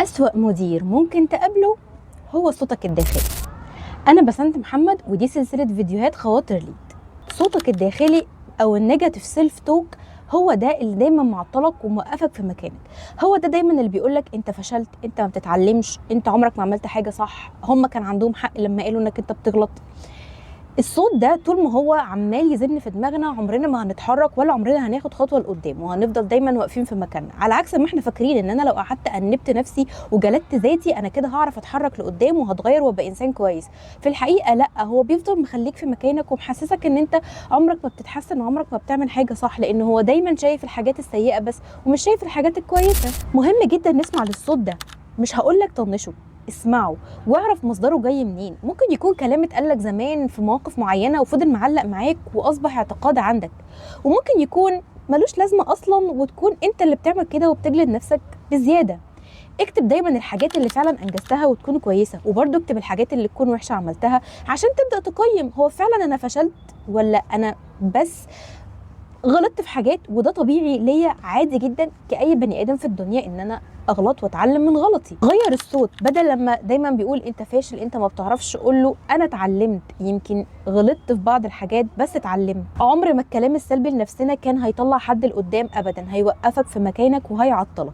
أسوأ مدير ممكن تقابله هو صوتك الداخلي. أنا بسنت محمد، ودي سلسلة فيديوهات خواطر lead. صوتك الداخلي أو ال negative self talk هو ده اللي دايما معطلك وموقفك في مكانك. هو ده دايما اللي بيقولك انت فشلت، انت ما بتتعلمش، انت عمرك ما عملت حاجة صح، هم كان عندهم حق لما قالوا انك انت بتغلط. الصوت ده طول ما هو عمال يزن في دماغنا عمرنا ما هنتحرك ولا عمرنا هناخد خطوة لقدام، وهنفضل دايما واقفين في مكاننا. على عكس ما احنا فاكرين ان انا لو قعدت انبت نفسي وجلدت ذاتي انا كده هعرف اتحرك لقدام وهتغير وابقى انسان كويس. في الحقيقة لا، هو بيفضل مخليك في مكانك ومحسسك ان انت عمرك ما بتتحسن وعمرك ما بتعمل حاجة صح، لان هو دايما شايف الحاجات السيئة بس ومش شايف الحاجات الكويسة. مهم جدا نسمع للصوت ده، مش هقولك طنشه، اسمعه واعرف مصدره جاي منين. ممكن يكون كلام اتقالك زمان في مواقف معينة وفضل معلق معاك واصبح اعتقاد عندك، وممكن يكون ملوش لازمه اصلا وتكون انت اللي بتعمل كده وبتجلد نفسك بزيادة. اكتب دايما الحاجات اللي فعلا انجزتها وتكون كويسة، وبرضه اكتب الحاجات اللي تكون وحشة عملتها عشان تبدا تقيم هو فعلا انا فشلت ولا انا بس غلطت في حاجات. وده طبيعي ليا، عادي جدا كأي بني ادم في الدنيا ان انا اغلط واتعلم من غلطي. غير الصوت، بدل لما دايما بيقول انت فاشل انت ما بتعرفش، قول له انا اتعلمت، يمكن غلطت في بعض الحاجات بس اتعلمت. عمر ما الكلام السلبي لنفسنا كان هيطلع حد لقدام ابدا، هيوقفك في مكانك وهيعطلك.